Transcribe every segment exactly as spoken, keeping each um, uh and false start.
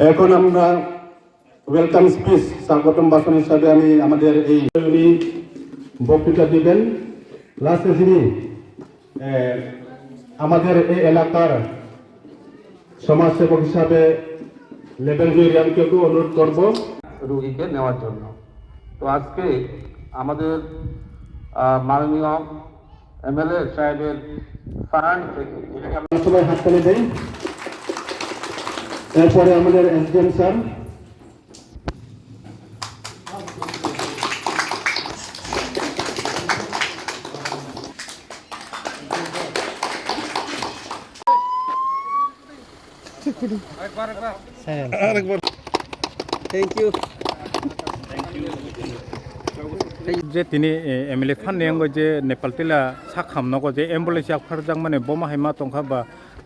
এখন আমরা welcome speech স্বাগতম ভাষণ হিসাবে আমি আমাদের এই উনি বক্তৃতা দিবেন। লাস্টে যিনি, এ, আমাদের এই এলাকার সমাজসেবক হিসাবে লেবেল জয় রিয়াংকেকে অনুরোধ করব। রুগীকে নেওয়ার জন্য। তো আজকে আমাদের, আহ, মাননীয় এমএলএ সাহেবের ফান্ড থেকে, যেটাকে আমরা সবাই হাততালি দেই। এরপরে আমাদের SDM sir. Thank you. Je tini, eh, M L A phan ni yango je Nepal tila sakham nogo je ambulance yak pharjak mani boma hai ma tongkha ba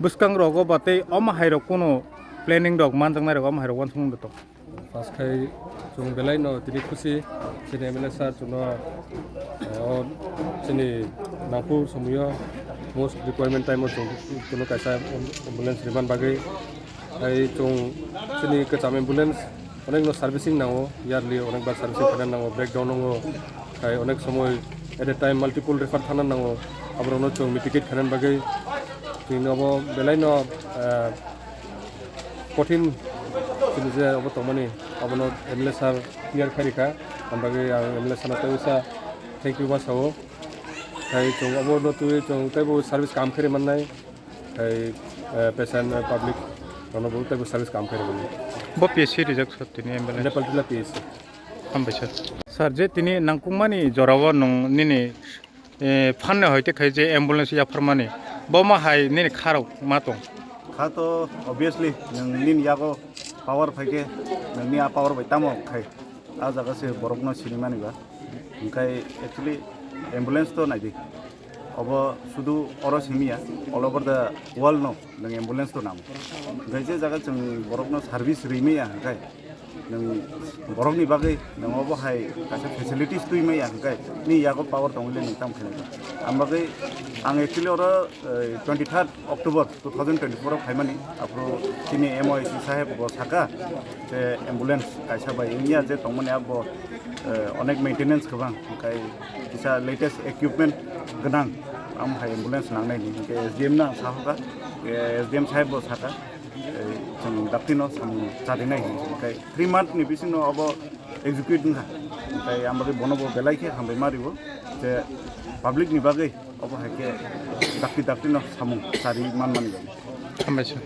bwskang rogo ba tei oma hai rok kuno planning rok manjaknai rok oma hai rok wansukmung da tong. First khai chwng belai no tini khusi, chini M L A sir chwngno, eh, o chini nangkuk somoyo most requirement time o chwng, chwngno kaisa ambulance riman bagwi. Hai chwng chini kwcham ambulance onek no servicing nango, yearly onek bar servicing khaina nango, breakdown nango, hai onek somoi at a time multiple refer thana nango, aborokno chwng mitigate khaina bagwi chwngno obo belai no, eh, kothin chini je obo tongmani, abono M L A sir clear khairikha, ang bagwi ang M L A sir no tei usa thank you ma sao. Khai chwng obo no twi chwng teibo service kam khairi mannai, khai, eh, patient, eh, public rokno bo teibo service kam khairi mannai. Bo P S C rijak sir tini ambulance? Nepal Tila P S C. Hambai sir. Sir, je tini nangkukmani jorao nwng nini, eh, phanne hoite khai je ambulance yapharmani, bo ma hai nini kharok ma tong? Kha to obviously nwng nini yago power phaikhe nwngni a power bai tamo khai a jaga se borokno sinimani ba. Hwnkhe actually ambulance to naidi. Obo sudu oro simi ya, all over the world no nwng ambulance to nango. Hwnkhe je jaga chwng borokno service rwi maya hwnkhe nwng borokni bagwi nwng obo hai kaisa facilities twi maya hwnkhe ni yago power tongwi le nwng tamo khenai. Ang bagwi ang actually oro, eh, twenty third October two thousand twenty-four o phaimani, aphuru chini M O I C saheb bo saka je ambulance kaisa bai wngya je tongmani abo, eh, onek maintenance kwbang, hwnkhe kisa latest equipment gwnang, am hai ambulance nangnai ni, hwnkhe S D M no ang sahoka, eh, S D M saheb bo saka, eh, chwng dakti no samung chadinai hwnkhe three month ni bisingo abo execute wngkha, hwnkhe ang bagwi bono bo belai khe hambai ma rio je public ni bagwi. Obo hai khe dakti dakti no samung chari manmani bagwi. Hambai sir.